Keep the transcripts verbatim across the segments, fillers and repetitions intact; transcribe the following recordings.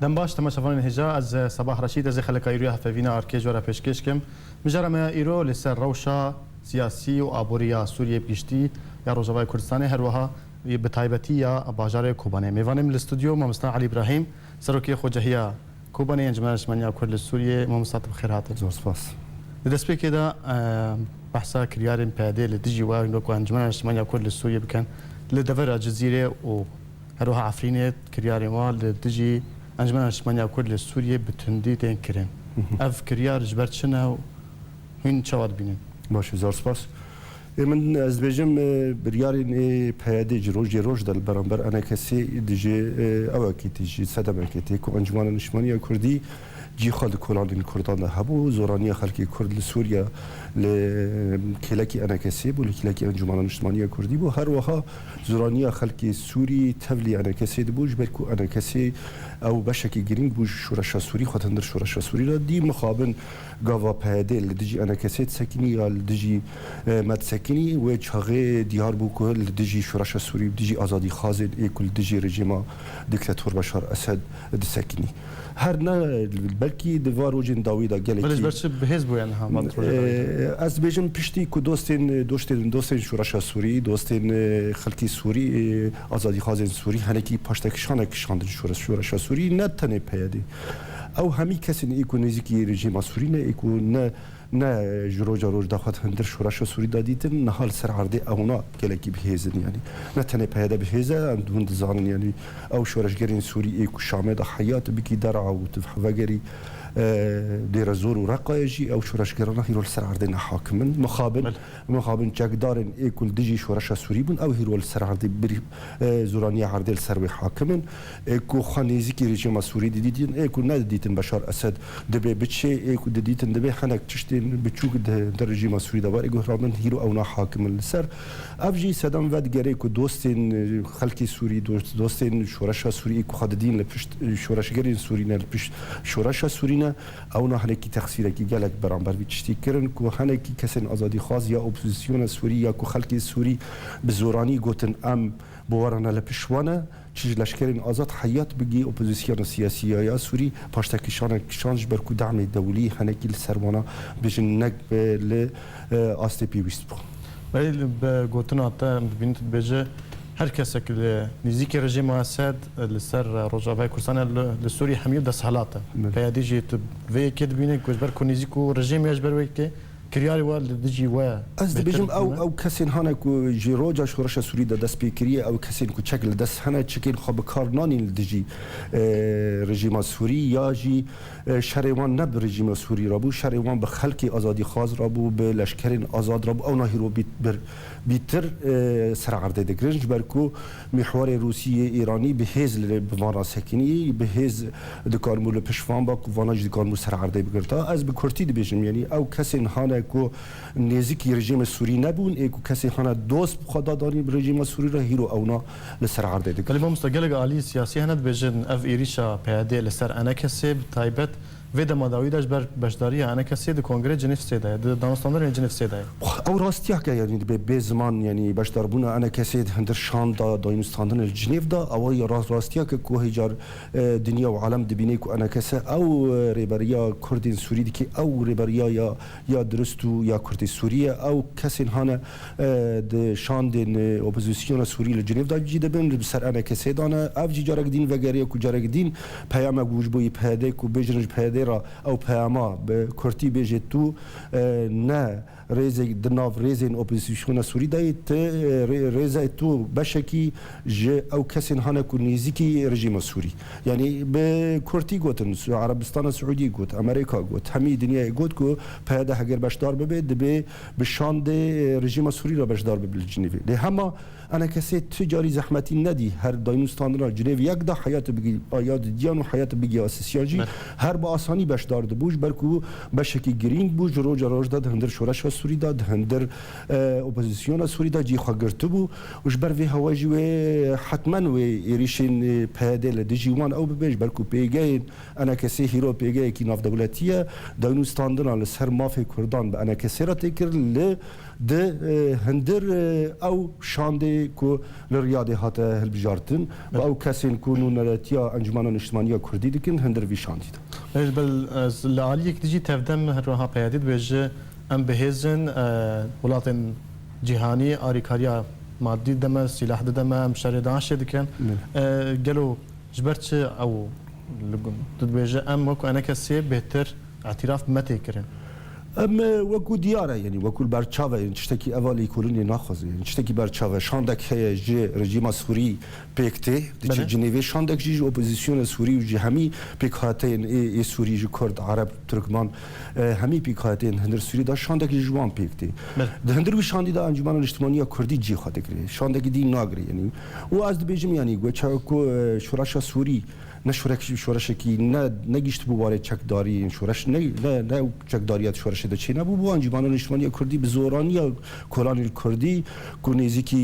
Dem baş, temaşevanên hêja, ez, e, Sabah Reşîd, ez ê xeleka îro ya hevpeyvîna Arkê ji we re pêşkêş kim. Mijara me ya îro li ser rewşa siyasî û aborî ya Sûriyê bi giştî, ya Rojavayê Kurdistanê, her wiha bi taybetî ya bajarê Kobanê. Mêvanê min li stûdyo, mamosta Elî Îbrahîm, serokê Xwecehiya Kobanê, Encûmena Niştimaniya Kurd li Sûriyê. Mamosta, tu bi xêr hatî. Zor spas. Di destpêkê de, e, behsa kiryarên P Y D li dijî we, wek Encûmena Niştimaniya Kurd li Sûriyê bikin, li devera Cizîrê û her wiha Efrînê kiryarên we li dijî Encûmena Niştimaniya Kurd li Sûriyê bi tundî tên kirin. Hı hı. Ev kiryar ji ber çi ne û hûn çawa dibînin? Baş e, zor spas. Ê min, ez dibêjim, e, biryarên ê P Y D ji rojê roj de li beramber E N K S'ê dijî, e, ewekî tê jî sedemekê tê ku Encûmena Niştimaniya Kurdî cî xwe di kolanên Kurdan de hebû, zoraniya xelkê Kurd li Sûriye li kêlekî E N K S'ê bû, li kêlekî Encûmena Niştimaniya Kurdî bû. Her wiha zoraniya xelkê Sûrî tevlî E N K S'ê dibû, ji ber ku E N K S ew beşekî girîng bû ji şoreşa Sûrî, xwe di hundir şoreşa Sûrî de dî. Mixabin gava P Y D li dijî E N K S'ê disekinî ya li dijî, e, me disekinî, wê çaxê diyar bû ku li dijî şoreşa Sûrî, li dijî azadîxwazên ê ku li dijî rejîma diktator Beşar Esed disekinî. Her ne, belkî di va rojên dawî de gelekî Belê ji ber çi bi hêz bûye niha van rojê dawî de? Ee, ez dibêjim piştî ku dostên, dostên, dostên şoreşa Sûrî, dostên, e, xelkî Sûrî, e, azadîxwazên Sûrî, henekî paştekişanek kişandin şoreş-, şoreşa Sûrî, ne tenê P Y D. Ew hemî kesên ê ku nêzîkî rejîma Sûrî ne, ê ku ne, ne ji roja roj de xwe di hundir şoreşa Sûrî de dîtin, niha li ser erdê ewna gelekî bi hêz in, yanî. Ne tenê P Y D bi hêz e, em hûn dizanin, yanî ew şoreşgerên Sûrî ê ku Şamê de heyat bikî dera û tu vegerî, e, Dêrezor û Reqayê jî ew şoreşgerana hîro li ser erdê ne hakim in. Mixabin, Belê. mixabin çekdarên ê ku li dijî şoreşa Sûrî bûn, ew hîro li ser erdê bir, e, zoraniya erdê li ser wê hakim in. Ê ku xwe nêzîkî rejîma Sûrî didîtin, ê ku nedidîtin Beşar Esed dibê biçê, ê ku didîtin dibê hinek tiştên biçûk di, di rejîma Sûrî de were guherandin, hîro ewna hakim in li ser. Ev jî sedem vedigerê ku dostên, e, xelkê Sûrî, dost-, dostên şoreşa Sûrî ê ku xwe didîn li pişt, e, şoreşgerên Sûrî ne, li pişt şoreşa Sûrî ne, ewna hinekî texsîrekî gelek beramber vî tiştî kirin ku hinekî kesên azadîxwaz ya opozisyona Sûrî ya ku xelkê Sûrî bi zoranî gotin em bi we re ne, li pişt we ne, çi ji leşkerên azad heyat bigî opozisyona siyasî ya, ya Sûrî paştekişanek kişand ji ber ku demê dewlî hinekî li ser wana bêjin nek bi li, e, astê pêwîst bû. Belê, li, bi gotina te em dibînin tu dibêje, her kesek li nêzîkî rejîma Esed, li ser Rojavayê Kurdistanê li, li Sûriyê hemî desthilat e. Belê. P Y D jî tu vê yekê dibîne ku ji ber ku nêzîk û rejîm ya ji ber wê yekê kiryarê we li dijî we Ez bêtir dibêjim ew, dibîne? ew kesên hane ku ji roja şoreşa Sûrî de dest pê kiriye, ew kesên ku çek li dest hene, çekên xwe bi kar nanîn li dijî, e, rejîma Sûrî ya jî E, şerê wan ne bi rejîma Sûrî re bû, şerê wan bi xelkê azadîxwaz re bû, bi leşkerên azad re bû. Ew nahîro bît-, bir-, bîtir, e, ser erdê digirin, ji ber ku mîhwarê Rûsiyê, Îranî bi hêz li, bi van re sekinî, bi hêz dikaribû li pişt van ba ku vana jî dikaribû ser erdê bigirta. Ez bi kurtî dibêjim, yanî ew kesên hane ku nêzîkî rejîma Sûrî nebûn, ê ku kesê hane dost bi xwe dadanî bi rejîma Sûrî re, hîro ewna li ser erdê digirin. Belê mamosta, gelek alî siyasî hene dibêjin, ev êrîşa P Y D li ser E N K S'ê bi taybet vê dema dawî de ji ber beşdariya E N K S'ê di Kongrê Cinîv sê de ye, di danûstandinên Cinîv sê de ye. Ew rastiyek e, yanî dibe bê ziman, yanî beşdarbûna E N K S'ê di hundir şan de, danûstandinê li Cinîv de, ew ya rast, rastiyek e ku hêcar, e, dinya û alem dibîne ku E N K S ew, e, rêberiya Kurdên Sûrî dike, ew rêberiya ya, ya dirust û ya Kurdê Sûrî ye. Ew kesên hane e, di şandên, e, opozisyona Sûrî li Cinêv de cî dibin, li ser E N K S'ê de ne. Ev jî carek din vegeriya ku carek din peyamek bû ji bo yî P Y D ku bêjin ji P Y D re ew peyama bi kurtî bêje tu, e, ne rêzek di nav rêzên opozisyona Sûrî de yî, tu, e, rê-, rêze tu beşekî ji ew kesên hane ku nêzîkî rejîma Sûrî. Yanî bi kurtî gotin, Su-, Erebistana Siûdî got, Amerîka got, hemî dinyayê got ku P Y D heger beşdar bibe, dibê bi şandê, e, rejîma Sûrî re beşdar bibe li Cinêvê. Lê hema E N K S'ê tu carî zehmetî nedî her danûstandina Cinêv yek de heyat bigî, ya di diyan û heyat bigî asisiyan jî Belê. her bi asanî beşdar dibû, ji ber ku beşekî girîng bû, ji roja roj de di hundir şoreşa Sûrî de, di hundir, e, opozisyona Sûrî de cî xwe girtibû û ji ber vê hewayê jî wê hetmen wê êrîşên, e, P Y D li dijî wan ew bibe, ji ber ku pêgehên E N K S hîro pêgehekî navdewletî ye, dayîn û standina li ser mafê Kurdan bi E N K S re tê kir, li di, e, hundir, e, ew şandê ku li Riyadê hate hilbijartin û ew kesên ku nûneretiya Encûmena Niştimaniya Kurdî dikin, hundir vî şandî de. Belê, bel, ez li aliyek dijî tevdem her wiha P Y D dibêje, em bi hêz in, e, welatên cîhanî arîkariya madî dideme, sîlah dideme, em şerê DAIŞê dikin. Belê. E, gelo ji ber çi ew li gu-, tu dibêje, em wekî E N K S bêhtir îtiraf bi me tê kirin? Em, e, wekî diyar e, yanî wekî li ber çav e, yanî tiştekî eva lêkolînê naxwaze, yanî tiştekî ber çav e. Şandek heye ji rejîma Sûrî pêk tê, diçe Belê. Cinêvê, şandek jî ji opozisyona Sûrî û ji hemî pêkhateyên ê, ê Sûrî, ji Kurd, Ereb, Tirkman, e, hemî pêkhateyên hundir Sûrî de şandek jî ji wan pêk tê. Belê. Di hundir wî şandî de Encûmena Niştimaniya Kurdî cî xwe digire. Şandekî dî nagire, yanî. Û ez dibêjim, yanî, ku ça-, ku, e, şoreşa Sûrî ne şorek-, şoreşekî ne, negihiştibû warê çekdarî, şoreş ne, ne, ne çekdariya di şoreşê de çênebû, bo Encûmena Niştimaniya Kurdî bi zoraniya kolanên Kurdî ku nêzîkî,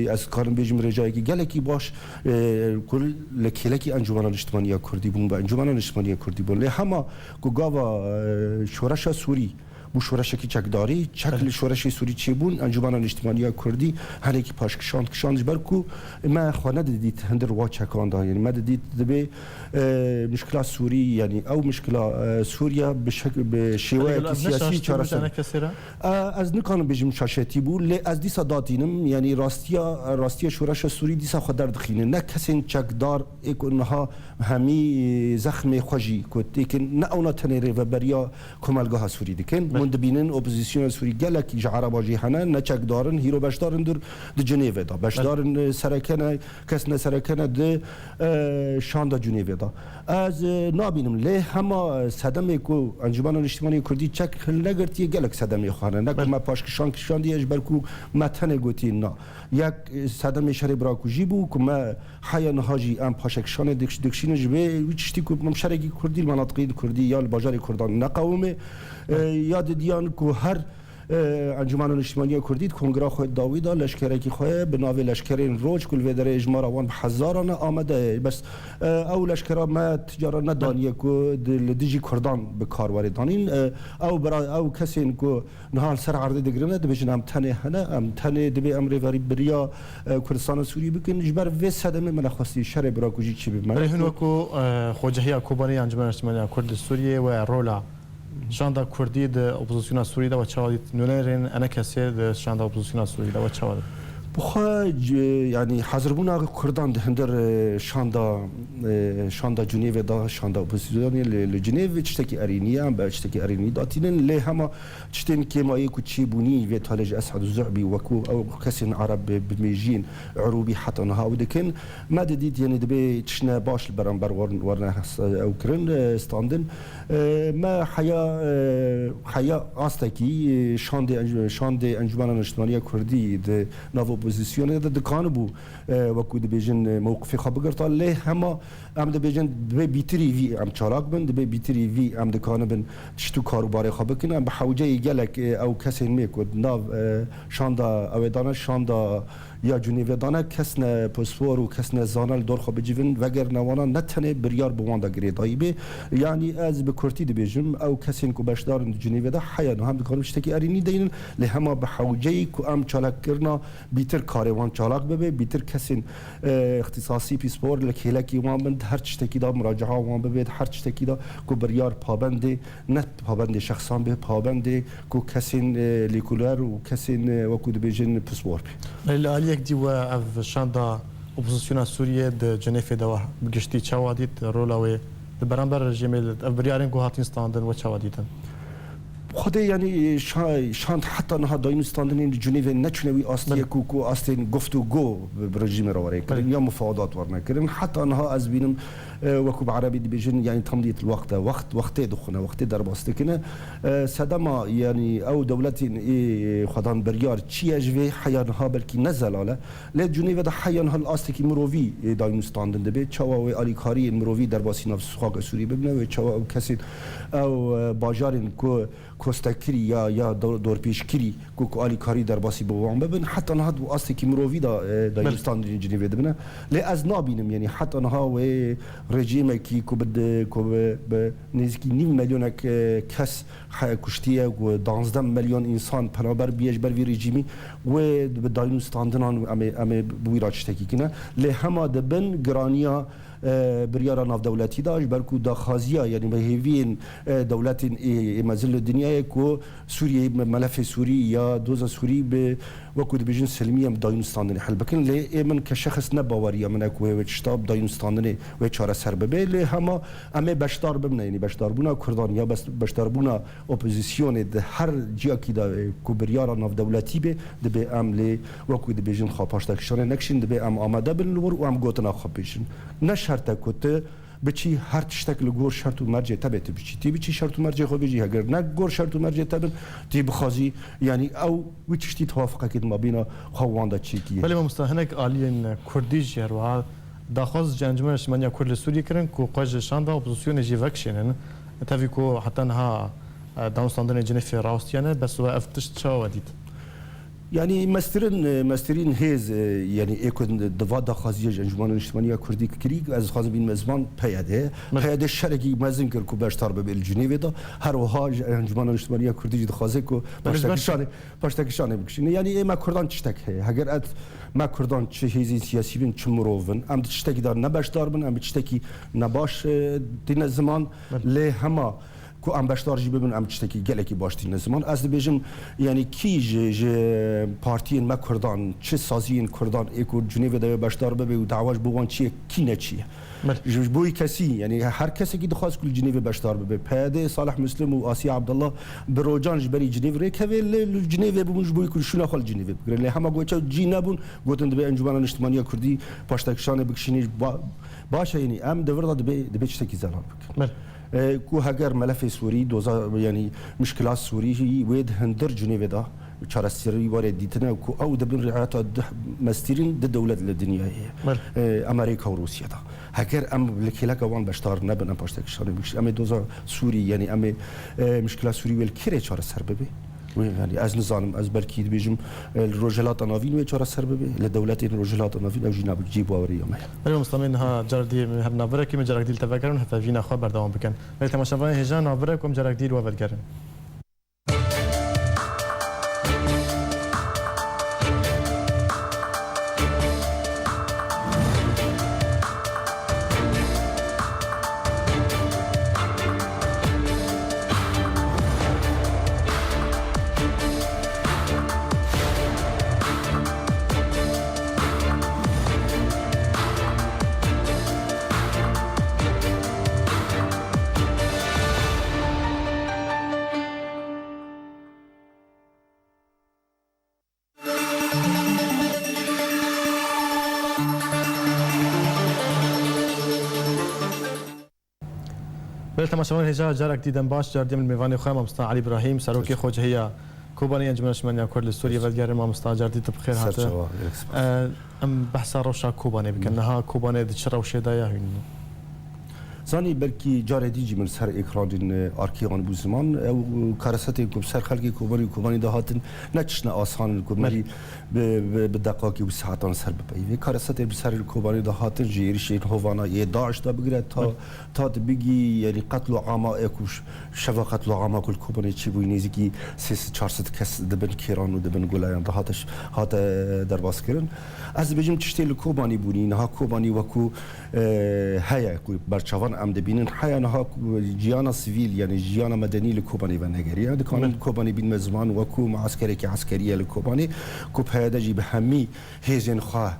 e, ez karim bêjim rêjayekî gelekî baş, e, ku li kêlekî Encûmena Niştimaniya Kurdî bûn, bi Encûmena Niştimaniya Kurdî bûn. Lê hema ku gava, e, şoreşa Sûrî bû şoreşekî çekdarî, çek Belê. Li şoreşê Sûrî çêbûn, Encûmena Niştimaniya Kurdî hinekî paşkişand kişand, ji ber ku me xwe nedidît hundir wa çekan de. Yanî me didît dibê, e, mişkila Sûrî, yanî ew mişkila, e, Sûriye bi şek-, bi şêweyekî siyasî çareser. E, ez nikarim bêjim şaşetî bû, lê ez dîsa datînim, yanî rastiya, rastiya şoreşa Sûrî dîsa xwe derdixîne. Ne kesên çekdar ê ku niha hemî zexmê xwe jî ku têkin, ne ewna tenê rêveberiya komelgeha Sûrî dikin. Belê. Hûn dibînin opozisyona Sûrî gelek ji Ereba jî hene, ne çekdar in, hîro beşdar in dur di Cinêvê de. Beşdar Belê. In, e, sereke ne, kes ne sereke ne di, e, şanda Cinêvê de. Ez, e, nabînim, lê hema, e, sedemê ku Encûmena Niştimanî Kurdî çek hilnegirtiye gelek sedemê xwe hene. Ne ku Belê. Me paşkişan kişandiye ji ber ku me tenê gotiye na. Yek, e, sedemê şerê birakujî bû ku me heya niha jî em paşekişanê dikiş-, dikişînin ji vê wî tiştî ku em şerekî Kurdî li menatiqeyên Kurdî ya li bajarê Kurdan neqewime, e, ya didiyan ku her, e, Encûmena Niştimaniya Kurdî di kongra xwe dawî de leşkerekî xwe bi navê leşkerên Roc ku li vê derê jimara wan bi hezaran e amade ye. Bes, e, ew leşkera me ti cara nedaniye ku di, li dijî Kurdan bi kar were danîn. E, ew bira-, ew kesên ku niha li ser erdê digirine, dibêjin em tenê hene, em tenê dibê em rêverî biriya, e, Kurdistana Sûrî bikin. Ji ber vê sedemê me nexwestî şerê birakujî çi bibe. Belê hûn wekû, e, xwecehiya Kobanê ya Encûmena Niştimaniya Kurd li Sûriyê we rola şanda Kurdî di opozisyona Sûrî de we çawa dît? Nûnerên E N K S'ê di şanda opozisyona Sûrî de we çawa dît? Bi xwe, c-, yanî, hazirbûna Kurdan di hundir, e, şanda, e, şanda Cinêvê de, şanda opozisyonê li, li Cinêv tiştekî erênî ye, em bi tiştekî erênî datînin. Lê hema tiştên kêmayî ku çêbûnî vê talê ji Esad Zuhbî wekû ew kesên Ereb bi, bi mêjiyên Erûbî heta niha ew dikin. Me didît, yanî, dibê tiştine baş li beramber wer-, werine hes-, ew kirin, e, standin. E, me heya, e, heya astekî, e, şandê enc-, şandê Encûmena Niştimaniya Kurdî di nav opozisyonê de dikanibû, e, wekû dibêjin, e, mewqifê xwe bigirta. Lê hema em dibêjin, dibê bîtirî vî em çalak bin, dibê bîtirî vî em dikanibin tişt û karûbarê xwe bikin. Em bi hewceyî gelek, e, ew kesên me ku di nav, e, şanda ew ê dane, şanda ya Cinêvê dane, kes ne pispor û kes ne zana li dor xwe bicivin, vegerine wana ne tenê biryar bi wan de girêdayî bê. Yanî ez bi kurtî dibêjim, ew kesên ku beşdar in di Cinêvê de heya niha em dikarin tiştekî erênî deynin, lê hema bi hewceyî ku em çalakkirina bîtir karê wan çalak bibe, bîtir kesên, e, îxtîsasî pispor li kêlekî wan bin, di her tiştekî de muracaha wan bibe, di her tiştekî de ku biryar pabendê, ne pabendê şexsan be, pabendê ku kesên, e, lêkolîner û kesên, e, wekû dibêjin pispor be. Li aliyek dî we ev şanda opozisyona Sûriyê di Cinêfê de we bi giştî çawa dît? Rola wê di beramber rejîmê, ev biryarên ku hatin standin we çawa dîtin? Xwedê, yanî, şa-, şand heta niha dayîn û standinên di Cinêvê neçûne wî astiyê Belê. Ku, ku astên guftûgo bi, bi rejîmê re were kirin Belê. Ya mufawedat werne kirin. Heta niha ez bînim, E, wekû bi erebî dibêjin, yanî tamdîyet wexte, wext, wextê dixwine, wextê derbas dikine. E, sedema, yanî ew dewletên ê xwedan biryar çi ye ji vê heya niha belkî ne zelal e. Lê Cinêve de heya niha li astekî mirovî, e, dayûn standin dibe. Çawa wê alîkariyên mirovî derbasî nav xaka Sûrî bibine, wê çawa ew kesên, ew, e, bajarên ku kostekirî ya, ya dor-, dorpêçkirî ku, ku alîkarî derbasî bi wan bibin, heta niha di astekî mirovî de, e, Belê. dayûn standinên Cinêvê dibine. Lê ez nabînim, yanî heta niha wê rejîmekî ku bi di-, ku bi, bi nêzîkî nîv milyonek, e, kes he-, kuştiye, ku danzdeh milyon însan penaber bûye ji ber vî rejîmî, wê bi dayûn standinan em ê, em ê bi wî re tiştekî kine. Lê hema dibin giraniya e, biryara navdewletî de, ji ber ku daxwaziya, yanî bi hêviyên, e, dewletên ê, ê mezin li dinyayê ku Sûriyeyê, me-, melefê Sûrî ya doza Sûrî bi, wekû dibêjin, silmî em dayûn standinê hel bikin. Lê ê min ke şexs ne baweriya min e ku wê, wê tişta bi dayûn standinê wê çareser bibe. Lê hema em ê beşdar bibin, yanî beşdarbûna Kurdan ya bes-, beşdarbûna opozîsyonê di her ciyakî de, e, ku biryara navdewletî be, dibe em lê, wekû dibêjin, xwe paştekişanê nekişîn, dibe em amade bin li wir û em gotina xwe bêjin. Ne şert e ku tu biçî her tiştek li gor şert û mercê te bê tu biçî. Tî biçî şert û mercê xwe bêjî, heger ne gor şert û mercê te bin, tî bixwazî, yanî ew wî tiştî tewafiqekê di mabîna xwe û wan de çêkî ye. Belê mamosta, hinek aliyên kurdî jî her wiha daxwaz ji Encûmena Niştimaniya Kurd li Sûriyê kirin ku xwe ji şanda opozisyonê jî vekişênin. Tevî ku heta niha, e, danûstandinê Cinêfê rawestiyane, bes we ev tişt çawa we dît? Yanî mestirîn, e, mestirîn hêz, e, yanî ê ku di va daxwaziya ji Encûmena Niştimaniya Kurdî kirî, ez dixwazim bînime ziman P Y D. Min P Y D şerekî mezin kir ku beşdar bibe li Cinêvê de. Her wiha ji Encûmena Niştimaniya Kurdî jî dixwaze ku Min ji ber paştekişanê, paştekişanê bikişîne. Yanî ê me Kurdan tiştek heye. Heger et me Kurdan çi hêzên siyasî bin, çi mirov bin, em di tiştekî de ne beşdar bin, em bi tiştekî nebaş, e, tîne ziman. Min Lê hema ku em beşdar jî bibin, em tiştekî gelekî baş tîne ziman. Ez dibêjim, yanî kî ji, ji partiyên me Kurdan, çi saziyên Kurdan ê ku Cinêvê de wê beşdar bibe û dawa ji bo wan çi ye, kî ne çi ye? Belê. Ji, ji bo yî kesî, yanî her kesekî dixwaz ku li Cinêvê beşdar bibe. P Y D, Salih Muslim û Asiye Abdullah bi rocan ji berî Cinêvê rêkeve, lê li Cinêvê bûn ji bo ku şûna xwe li Cinêvê bigirin. Lê hema goça cî nebûn, gotin dibe Encûmena Niştimaniya Kurdî paştekişanê bikişînî. Ba-, baş e, yanî em di vir de dibe, dibe tiştekî zelal bikin. Belê. E, ku heger melefê Sûrî, doza, yanî mişkila Sûrî wê di hundir Cinêvê de çareserî were dîtine, ku ew dibin riheta duh mestirîn di dewlet li dinyayê ye. Belê. E, Amerîka û Rûsya de. Heger em li kêleka wan beşdar nebin, em paştekişanê bikişîn, em ê doza Sûrî, yanî em ê, e, mişkila Sûrî wê li kê re çareser bibe? Wê, yanî ez nizanim, ez belkî dibêjim, e, li Rojhilata Navîn wê çareser bibe, li dewletên Rojhilata Navîn ew jî nabe cî baweriya me ye. Belê mamosta, em ê niha car dî her navirek, em ê carak dî li te vegerin, hevevîna xwe berdewam bikin. Belê temaşevanên hêja, navirek em carak dî li we vegerin. Belê temaşevanên hêja, carek dî dem baş, car dî em li mêvanê xwe mamosta Elî Birahîm, serokê xwecihiya Kobanê Encûmena Niştimaniya Kurd li Sûriyê vedigerin. Mamosta, car dî tu bi xêr hate. Serçava, gelek spas. E, em behsa rewşa Kobanê bikin. Niha Kobanê di çi rewşê de ye hûn? Zanî, belkî carê dî jî min ser ekranên, e, arkê wan bû ziman. Ew karesetên ku bi ser xelkê Kobanê û Kobanê de hatin, ne tiştine asan in ku me Belê. jî bi, bi, bi deqakî û saetan ser bipeyivê. Karesetên bi ser Kobanê de hatin, ji êrişên hovana yê DAIŞ de bigire ta, Belê. ta di bigî, yanî qetlo ama ê ku ş-, şeva qetlo ama ku li Kobanê çêbûyî, nêzîkî sê sed çar sed kes di bin kêran û di bin gulayan de hate ş-, hate derbas kirin. Ez dibêjim tiştê li Kobanê bûnî, niha Kobanî wekû e, heye ku berçavan em dibînin. Heya niha ku jiyana sivîl, yanî jiyana medenî li Kobanê venegeriye. Dikarin Min. Kobanê bînme ziman wekû mueskerekî eskerî ye li Kobanê, ku P Y D jî bi hemî hêzên xwe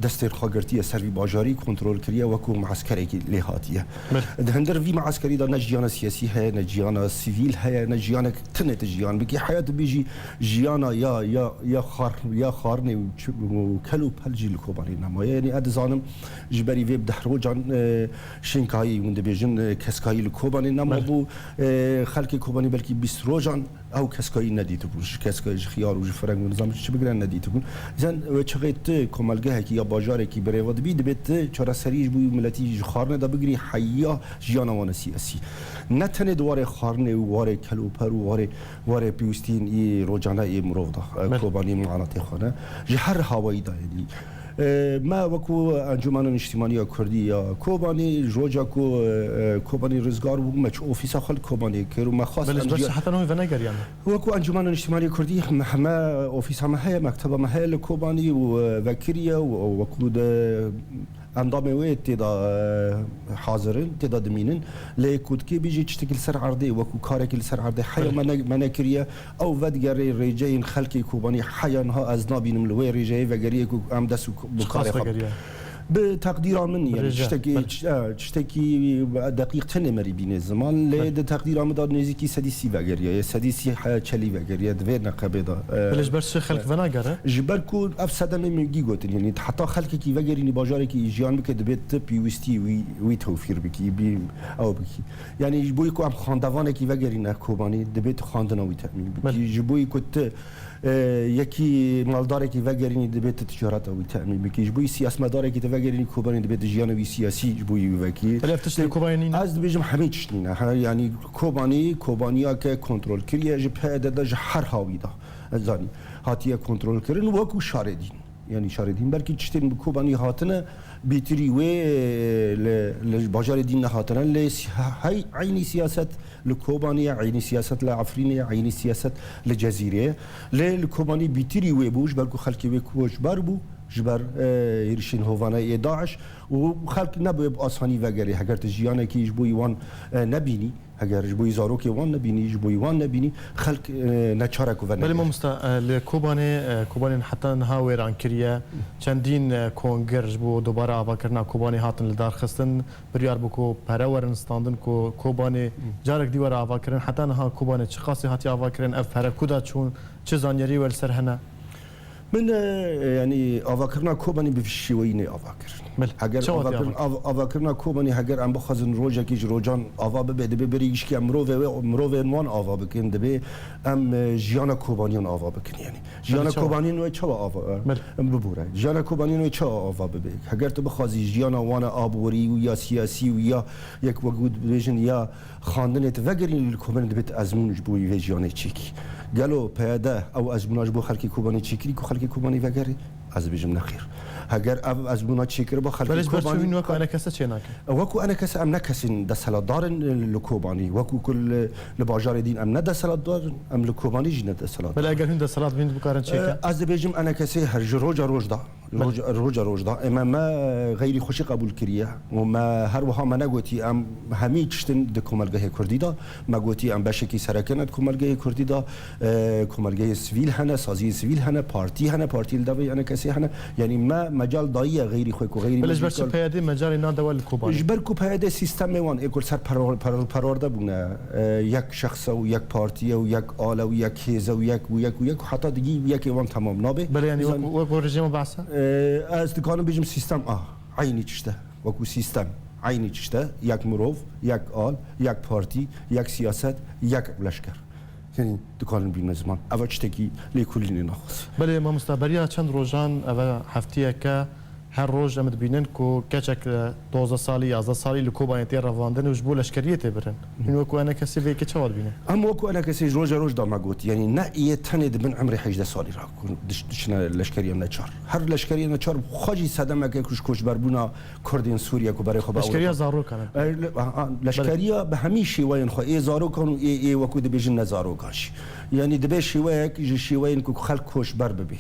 destê xwe girtiye ser vî bajarî, kontrol kiriye, wekû mueskerekî lê hatiye. Belê. Di hundir vî mueskerî de ne jiyana siyasî heye, ne jiyana sivîl heye, ne jiyanek tinê tu jiyan bikî. Heya tu bêjî jiyana ya, ya, ya xar-, ya xarinê û çi-, û kel û pel jî li Kobanê nemaye. Yanî ez dizanim ji berî vê bi deh rocan, e, şênkayî hûn dibêjin, e, keskayî li Kobanê nema Belê. bû. E, xelkê Kobanê belkî bîst rojan ew keskayî nedîtibûn. Ji keska-, ji xiyar û ji fireng û nizam çi bigire nedîtibûn. Zen wê çaxê tu komelgehekî ya bajarekî birêve dibî, dibê tu çareserî ji bo miletî ji xarine de bigirî heya jiyana wan e siyasî. Ne tenê di warê xarinê û warê kel û per û warê, warê pêwîstiyên î rocane ê mirov de, e, Belê. Kobanî manatê xwe ne. Ji her hawayî de yanî. E, me wekû Encûmena Niştimanî ya Kurdî ya Kobanî, ji roja ku, e, Kobanî rizgar bû, me çi ofîsa xwe li Kobanê kir û me xwest Belê, em ji ber jî çi heta niha wî venegeriyane? Wekû Encûmena Niştimanî ya Kurdî, me heme ofîsa me heye, mekteba me heye li Kobanî û, e, vekiriye û, û wekû de endamê wê tê de, e, hazir in, tê de dimînin. Lê ku dikê bêjî tiştekî li ser erdê, wekû karekî li ser erdê heya Belê. me ne-, me nekiriye, ew vedigerê rêceyên xelkê Kobanî heya niha ez nabînim li wê rêceyê vegeriye ku em dest û bi Çiqas karê xwe vegeriye? Bi teqdîra min, Bi yanî rêje, tiştekî, belê. çi-, e, tiştekî deqîq tenê merî bîne ziman, lê Belê. di teqdîra min de nêzîkî sedî sî vegeriye, yê sedî sî he-, çelî vegeriye di vê neqebê de. E, Belê ji ber çi xelk e, venagere? Ji ber ku ev sedemê min gî gotin, yanî heta xelkekî vegerînî bajarekî jiyan bike, dibê tu pêwîstî wî, wî tewfîr bikî, bî, ew bikî. Yanî ji bo ku em xandevanekî vegerîne Kobanî, dibê tu xandina wî temîn bikî. Belê. Ji bo ku tu, e, yekî maldarekî vegerînî, dibê tu ticareta wî temîn bikî. Ji bo siyasetmedarekî tu vegerînî Kobanî, dibê tu jiyana wî siyasî ji bo wî vekî. Belê ev tişt li Kobanê nîne? Ez dibêjim hemî tişt nîne. He, yanî Kobanî, Kobaniyake kontrol kiriye ji P Y D de ji her hawî de. Ez zanî. Hatiye kontrol kirin wekû şarê dîn. Yanî şarê dîn. Belkî tiştên bi Kobanî hatine, bîtirî wê, e, li, li bajarê dîn nehatine. Lê si-, hey, eynî siyaset li Kobanê ye, eynî siyaset li Efrînê ye, eynî siyaset li Cezîrê ye. Lê li Kobanî bîtirî wê bû, ji ber ku xelkê wê koçber bû, ji ber, e, hêrişên hovane yê DAIŞ û xelk nebûye bi asanî vegerê. Heger tu jiyanekî ji bo wan, e, nebînî, Heger ji bo zarokê wan nebînî, ji bo wan nebînî, xelk, e, neçar e ku Belê venegerin. Mamosta, e, li Kobanê, e, Kobanê heta niha wêran kiriye. Çendîn, e, konger ji bo dubare avakirina Kobanê hatin lidarxistin. Biryar bû ku pere werin standin ku Kobanê Hı. carek dî were avakirin. Heta niha Kobanê çiqasî hatiye avakirin? Ev pere ku de çûn? Çi zanyarî we li ser hene? Min, e, yanî avakirina Kobanî bi vî şêweyî nê avakirin. Belê. Heger Çawa tê avakirin, avakirin? av-, avakirina Kobanî heger em bixwazin rojekî ji rojan ava bibe, dibê berî gişkî em mirovê wê, mirovên wan ava bikin, dibê em, e, jiyana Kobaniyan ava bikin yanî. Jiyana Belê, çawa? Kobaniyan wê çawa ava, e, Belê. em bibûre. Jiyana Kobaniyan wê çawa ava bibe? Heger tu bixwazî jiyana wan a aborî û ya siyasî û ya yek wek dibêjin ya Xandinê tu vegerînî li komelê dibêt ezmûn ji bo wî vê jiyanê çêkî. Gelo P Y D ew ezmûna ji bo xelkê Kobanê çêkirî ku xelkê Kobanê vegerê? Ez dibêjim nexêr. Heger ev ezmûna çêkiriba xelkê Belê ji ber Kobanê çi hûn wek enekese çênake? Wekû enekese em ne kesên deselatdar in li Kobanê. Wekû ku li, li bajarê dîn em ne deselatdar in, em li Kobanê jî ne deselatdar Belê in. Eger hûn deselat bîn dikarin çêkin? Ez dibêjim enekesê her ji roja roj da Belê. Roja, roja roj da. Ê me, me xeyrî xweşî qebûl kiriye. Û me her wiha me negotiye em hemî tiştin di komelgehê kurdî de. Me gotiye em beşekî sereke ne di komelgehê kurdî de. E, komelgehê sivîl hene, saziyên sivîl hene, partî hene, partî li devê enekesê hene. Yanî me mecal dayiye xeyrî xwe ku xeyrî Belê ji ber çi mecîkal P Y D mecalê nade we li Kobanê? Ji ber ku P Y D sîstemê wan ê ku li ser perwar-, perwar-, perwerde bûne. E, yek şexs e û yek partî ye û yek al e û yek hêz e û yek û yek û yek û heta digî yekê wan temam nabe. Belê, yanî Bizan- wek, wek rejîma behs e? E, ez dikarim bêjim sîstem a, eynî tişt e. Wekû sîstem, eynî tişt e. Yek mirov, yek al, yek partî, yek siyaset, yek leşker. Yanî dikarin bîne ziman. Eva tiştekî lêkolînê naxwaz. Belê mamosta, beriya çend rojan, eve heftiyeke, her roj em dibînin ku keçek, e, dozdeh salî, yazdeh salî li Kobanê tê revandin û ji bo leşkeriyê tê birin. Hûn wekû enekesê vê yekê çawa dibînin? Em wekû enekesê ji roja roj da me got, yanî ne yê tenê di bin emrê hejdeh salî re ku diş-, diçine leşkeriya neçar. Her leşkeriya neçar bi xwe jî sedemeke ku ji koçberbûna Kurdên Sûriye ku berê xwe bi Leşkeriya Ewropa zarokan e. E, le-, a, a, Belê. leşkeriya bi hemî şêweyên xwe, ê zarokan û ê, ê wekû dibêjin ne zarokan jî. Yanî dibe şêweyek ji şêweyên ku xelk koçber bibe.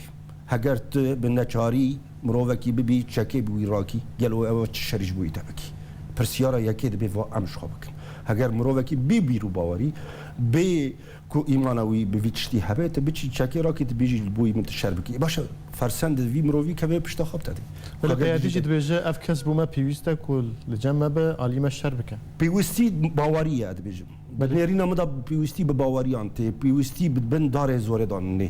Heger tu bi neçarî mirovekî bibî, çekê bi wî rakî, gelo ew çi şerî ji bo wî te bikî? Pirsiyara yekê dibe va em ji xwe bikin. Heger mirovekî bê bîr û bawerî, bê ku îmana wî bi vî tiştî hebe, tu biçî çekê rakî, tu bêjî ji bo wî min tu şer bikî. Baş e, fersend vî mirovî keve pişta xwe te dê. Belê, peyadî jî dibêje, ev kes bo me pêwîst e ku li cem me be, alî me şer bike. Pêwîstî bawerî ye, dibêjim. Belê. Nêrîna min de pêwîstî bi baweriyan tê, pêwîstî bi bin darê zorê de nê.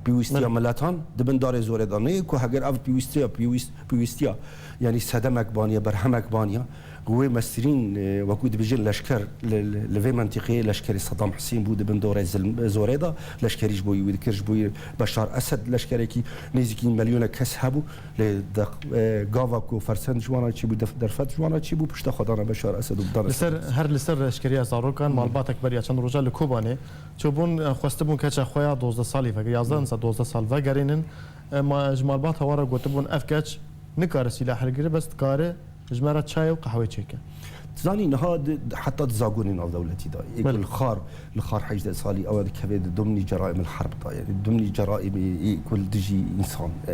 Pêwîstiya Belê. miletan di bin darê zorê de nê, ku heger ev pêwîstiya, pêwîst-, pêwîstiya, yanî sedemek baniye, berhemek baniye, wê mestirîn, e, wekû dibêjin leşker, li, li, li vê mentiqeyê leşkerê Sedam Hisên bû di bin dorê zilm-, zorê de, leşkerî ji bo wî dikir, ji bo Beşar Esed leşkerekî nêzîkî milyonek kes hebû, lê de, e, gava ku fersend ji wana çêbû, def-, derfet ji wana çêbû, pişta xwe dana Beşar Esed û dana Li ser, ser. Her li ser leşkeriya zarokan, Hmm. malbatek beriya çend roja li Kobanê çûbûn, e, xwestibûn keça xwe ya dozdeh salî vege, yazdeh nisa dozdeh sal vegerînin. E, ma, ji malbata we re gotibûn, ev keç nikare sîlah hilgire, bes dikare ji me re çayê û qehweyê çêke. Zanî niha di, di, heta di zagonê navdewletî de. Ê ku Belê. li xar, li xar hejdeh salî ew dikeve di dimnî ceraîm el herb de. Yanî dimnî ceraîmê ê ku li dijî însan, e,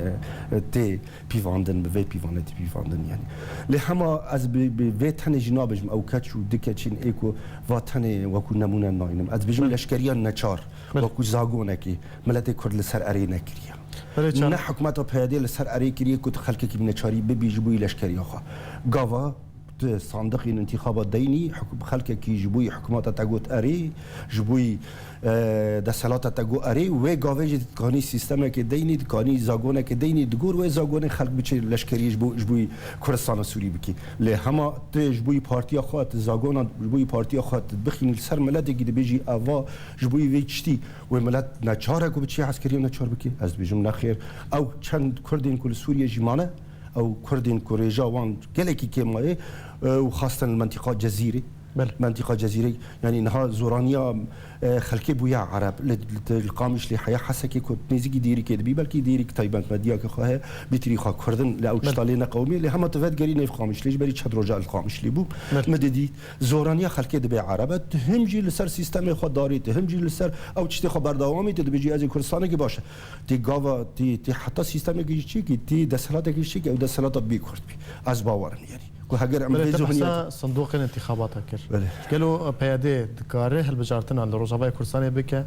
e, tê pîvandin, bi vê pîvanê tê pîvandin yanî. Lê hema ez bi, bi vê tenê jî nabêjim ew keç û du keçên ê ku va tenê wekû nemûne nayînim. Ez dibêjim Belê. leşkeriya neçar, Belê. wekû zagonekê miletê Kurd li ser erê nekiriye. Belê çar. Ne hikûmeta P Y D li ser erê kiriye ku tu xelkekî bi neçarî bibî ji bo wî leşkeriya xwe. Gava tu sandiqên întîxaba deynî, hikû-, xelkekî ji bo wî hikûmeta te got erê, ji bo wî, e, desthilata te got erê, wê gavê jî dikanî sîstemekê deynî, dikanî zagonekê deynî, di gor wê zagonê xelk biçe leşkeriyê ji bo, ji bo wî Kurdistana Sûrî bikî. Lê hema tu ji bo wî partiya xwe, tu zagona ji bo wî partiya xwe, tu bixînî li ser miletekî dibêjî eva ji bo wî vê tiştî, wê milet neçar e ku biçî eskeriya neçar bikî? Ez dibêjim nexêr. Ew çend Kurdên ku li Sûriyê jî mane, ew Kurdên ku rêja wan gelekî kêm maye, e, û xastan li mentiqa Cezîrê. Belê. Mentiqa Cezîrê, yanî niha zoraniya, e, xelkê bûye Ereb. Li, li, li Qamişlê heya Hesekê ku nêzîkî dêrîkê dibî, belkî dêrîk taybet me diyakê xwe heye, bîtirî xwe Kurdin, lê ew Belê. tişta lê neqewimî, lê hema tu vedigerî nêv Qamişlê, ji berî çend roja li Qamişlê bû. Belê. Me didî, zoraniya xelkê dibe Ereb e, tu him jî li ser sîstemê xwe darî, tu him jî li ser ew tiştê xwe berdewamî, tu dibêjî ez ê Kurdistanekî baş e. Tê gava, tê, tê heta sîstemekî jî çêkî, tê desthilatekî jî çêkî, ew desthilat bê Kurd bî. Ez bawer im yanî. Ku heger em Belê, vê te zihniyet behsa sindoqên întîxabata kir. Belê. Gelo P Y D dikare hilbijartina li Rojavayê Kurdistanê bike?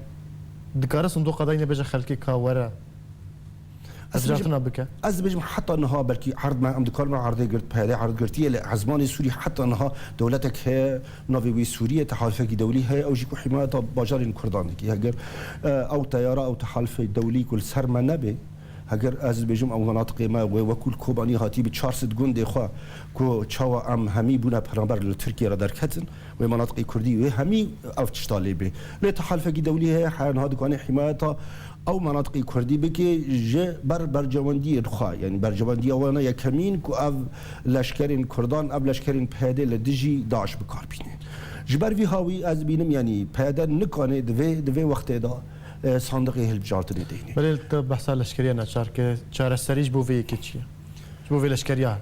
Dikare sindoqa dayne bêje xelkê ka were Ez dibêjim, hilbijartina bike? ez dibêjim heta niha belkî erd me, em dikarin erdê girt, P Y D erd girtiye, lê ezmanê Sûrî heta niha dewletek heye, navê wî Sûrî ye, tehalifekî dewlî heye, ew jî ku himayeta bajarên Kurdan dike. Heger, e, ew teyara, ew tehalifê dewlî ku li ser me nebe, heger ez dibêjim ew menatiqê me wê wekû li Kobanî hatî bi çar sed gundê xwe ku çawa em hemî bûne penaber li Tirkiye re derketin, wê menatiqê Kurdî wê hemî ev tişta lê bê. Lê tehalifekî dewlî heye, her niha dikane himayeta ew menatiqê Kurdî bike ji ber bercewendiyên xwe, yanî bercewendiya wana yekemîn ku ev leşkerên Kurdan, ev leşkerên P Y D li dijî DAIŞ bi kar bîne. Ji ber vî hawî ez dibînim, yanî P Y D nikane di vê, di vê wextê de, e, sandiqê hilbijartinê deynê. Belê te behsa leşkeriya neçar kir, çareserî ji bo vê yekê çi ye? Ji bo vê leşkeriya?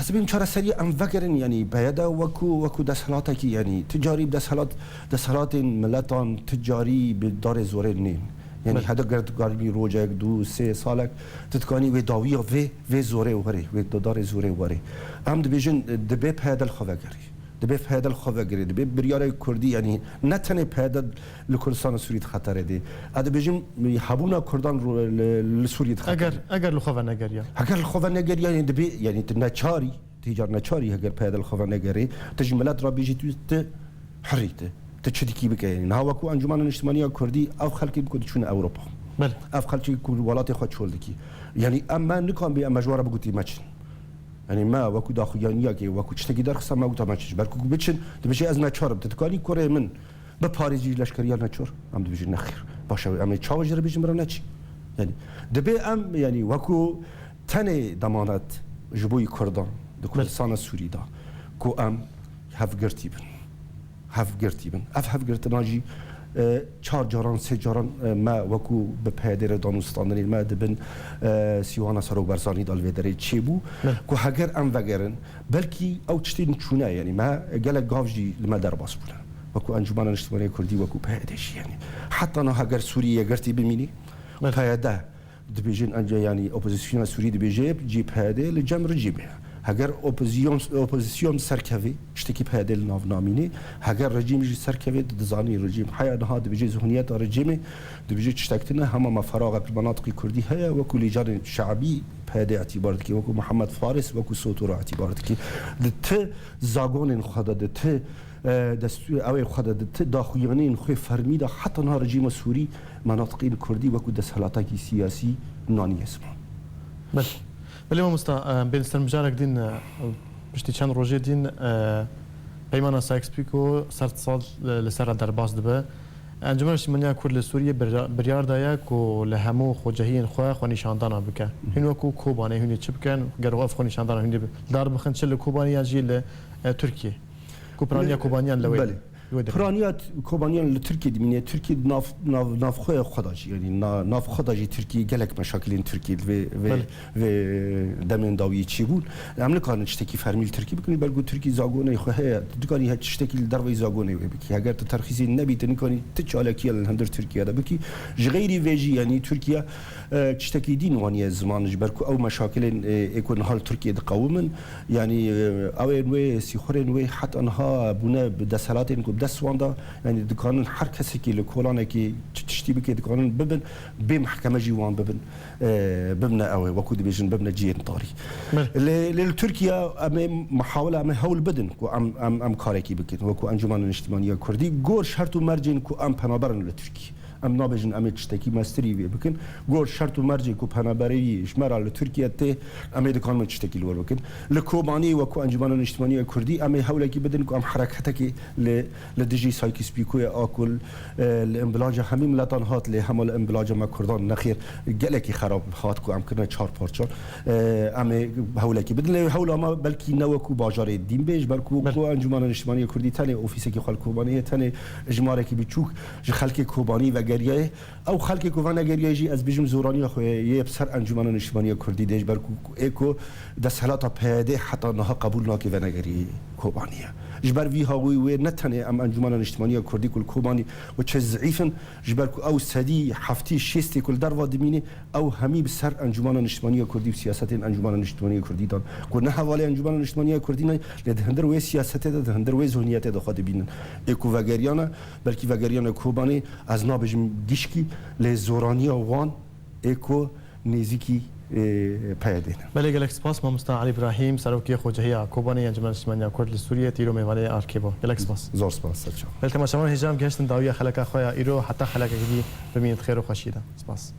Ez dibêm çareseriyê em vegerin, yanî P Y D wekû, wekû desthilatekî, yanî tu carî bi desthilat, desthilatên miletan tu carî bi darê zorê nên. Yanî Belê. hede ger tu carî rojek, du, sê salek, tu dikanî wê dawiya vê, vê zorê werê, wê da-, darê zorê werê. Em dibêjin, dibe P Y D li xwe vegerî. Dibe P Y D li xwe vegerî. Dibe biryarê Kurdî, yanî ne tenê P Y D li Kurdistana Sûrî di xeterê de. Ez dibêjim, hebûna Kurdan ro-, li, li Sûriyê di xeterê. Eger, eger li xwe venegeriya. Heger li xwe venegeriya, yanî dibê, yanî tu neçarî, tu îcar neçarî heger P Y D li xwe venegerê, tu ji milet re bêjî tu, tu hirî tu. Tu çi dikî bike, yanî. Niha wekû Encûmena Niştimaniya Kurdî, ev xelkê ku diçûne Ewropa. Belê. Ev xelkê ku welatê xwe çol dikî. Yanî em me nikan bê em ji we re bigotî meçin. Yanî me wekû daxuyaniyekê, wekû tiştekî derxiste me gote meçin. Ji ber ku biçin, dibêje ez neçar im. Tu dikanî kurê min biparêzî ji leşkeriya neçar? Em dibêjin nexêr. Baş e, em ê çawa jê re bêjin min re neçî? Yanî dibe em, yanî wekû tenê demanet ji bo yî Kurdan di Belê. Kurdistana Sûrî de ku em hevgirtî bin. Hevgirtî bin. Ev hevgirtina jî, e, çar caran, sê caran, e, me wekû bi P Y D re danûstandinên me di bin, e, sîwana Serok Barzanî de li vê derê çêbû. Belê. Ku heger em vegerin, belkî ew tiştên çûne, yanî me gelek gav jî li me derbas bûne. Wekû Encûmena Niştimanî Kurdî, wekû P Y D jî, yanî. Heta niha heger Sûriyê yekgirtî bimînî, Belê. P Y D dibêjin, ence, yanî, opozisyona Sûrî dibêje, cî P Y D li cem ricîmê ye. Heger opozîyon-, opozîsyon serkevê, tiştekî P Y D li nav namînê, heger rejîm jî serkevê, tu dizanî rejîm heya niha dibêje zihniyeta rejîmê, dibêje tiştek tune, hema me feraqek li menatiqî kurdî heye, wekû lîcanên şe'bî P Y D îtîbar dike, wekû Muhammed Faris, wekû Sotûra îtîbar dike. Di ti zagonên xwe de, di ti, e, destû-, ewê xwe de, di ti daxuyaniyên xwe fermî de heta niha rejîma Sûrî menatiqên kurdî wekû desthilatekî siyasî naniye ziman. Belê. Belê mamosta, e, bên ser mijarek din, e, piştî çend rojê din, e, Peymana Sykes-Picot sed sal, e, li ser re derbas dibe. Encûmena Niştimaniya Kurd li Sûriyê birya-, biryar daye ku li hemû xwecehiyên xwe xwenîşandana bike. Hûn wekû Kobanê hûn ê çi bikin? Gero ev xwenîşandana hûn ê bi-, dar bixin çi li Kobanê yan jî li, e, Tirkiyê? Ku piraniya Kobaniyan li wê Belê. Wê demê. Piraniya t-, Kobaniyan li Tirkiyê dimîne. Tirkiye nav, nav, navxweya xwe da jî, yanî na-, nav xwe da jî Tirkiye gelek meşakilên Tirkiye li vê, vê, Belê. vê demên dawiyê çêbûn. Em nikarin tiştekî fermî li Tirkiye bikin, belku Tirkiye zagonê xwe heye. Tu dikanî her tiştekî li derveyî zagonê wê bikî. Heger tu terxîsê nebî, tu nikanî tu çalakiya li hundir Tirkiye de bikî. Ji xeyrî vê jî, yanî Tirkiye, e, tiştekî dîn waniye ziman, ji ber ku ew meşakilên, e, ê ku niha li Tirkiye diqewimin, Yanî, e, ew ên wê, sîxurên wê heta niha bûne bi desthilatên ku bi dest wan de, yanî dikanin her kesekî li kolanekî çi tiştî bike, dikanin bibin, bê mehkeme jî wan bibin, e, bibine ew ê, wekû dibêjin, bibine cihên tarî. Belê. Lê, lê li Tirkiye em ê mihawele, em ê hewl bidin ku em, em, em karekî bikin, wekû Encûmena Niştimaniya Kurdî, gor şert û mercên ku em penaberin li Tirkiye. Em nabêjin em ê tiştekî mestirî vê bikin. Gor şert û mercê ku penaberî ji me re li Tirkiye tê, em ê dikanin tiştekî li wir bikin. Li Kobanî wekû Encûmena Niştimaniya Kurdî em ê hewlekî bidin ku em hereketekî li, li dijî Sykes-Picoyê a ku, e, li îmbilaca hemî miletan hat, lê hema li îmbilaca me Kurdan nexêr gelekî xerab hat ku em kirine çar parçan. E, em ê hewlekî bidin. Lê hewla me belkî ne wekû bajarê dîn bê, ji ber ku, Belê. ku Encûmena Niştimaniya Kurdî tenê ofîsekî xwe li Kobanê ye, tenê jimarekî biçûk ji xelkê Kobanî vegeriyaye. Ew xelkê ku venegeriyaye jî, ez bêjim, zoraniya xwe ye, yê bi ser Encûmena Niştimaniya Kurdî de, ji ber ku ê ku desthilata P Y D heta niha qebûl nake venegeriyê Kobanî ye. Ji ber vî hawî wê ne tenê em Encûmena Niştimaniya Kurdî ku li Kobanî û çi zîf in, ji ber ku ew sedî heftî şêstê ku li derva dimîne, ew hemî bi ser Encûmena Niştimaniya Kurdî û siyasetên Encûmena Niştimaniya Kurdî dan. Ku ne hevalê Encûmena Niştimaniya Kurdî ne, lê di hundir wê siyasetê de, di hundir wê zihniyetê de xwe dibînin. Ê ku vegeriyane, belkî vegeriyane Kobanê, ez nabêjim gişkî, lê zoraniya wan ê ku nêzîkî, e, P Y D ne. Belê, gelek spas, mamosta Elî Îbrahîm, serokê Xwecehiya Kobanê ya Encûmena Niştimaniya Kurd li Sûriyê, tîro mêvanê Arkê bû. Gelek spas. Zor spas, ser çav. Belê, temaşevan hêja em gihiştin dawiya xeleka xwe ya îro, heta xelekekî dî bimînin di xêr û xweşiyê de. Spas.